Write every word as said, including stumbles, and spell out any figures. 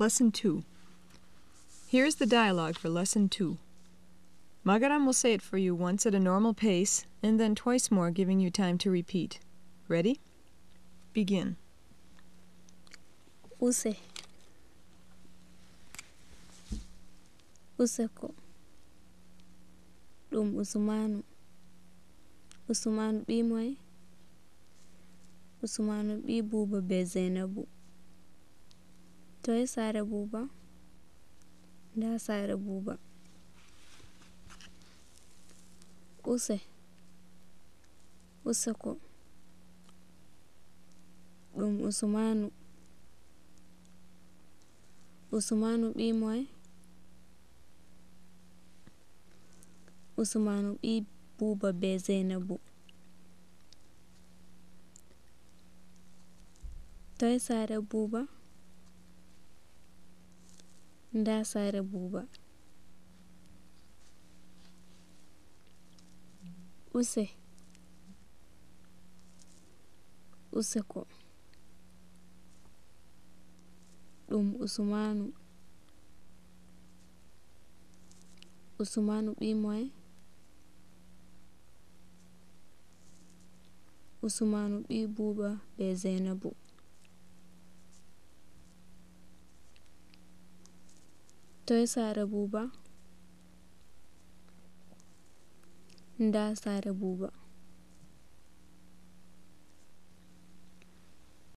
Lesson two. Here is the dialogue for Lesson two. Magaram will say it for you once at a normal pace and then twice more, giving you time to repeat. Ready? Begin. Use. Useko. Ɗum Usmaanu. Usmaanu ɓii moye? Usmaanu ɓii Buuba bee Zeynabu. Toye saare Buuba? Ndaa saare Buuba. Use. Useko. Ɗum Usmaanu. Usmaanu ɓii moye? Usmaanu ɓii Buuba bee Zeynabu. Toye saare Buuba? Ndaa saare Buuba. Use. Useko. Ɗum Usmaanu. Usmaanu ɓii moye? Usmaanu ɓii Buuba bee Zeynabu. Toye saare Buuba? Ndaa saare Buuba.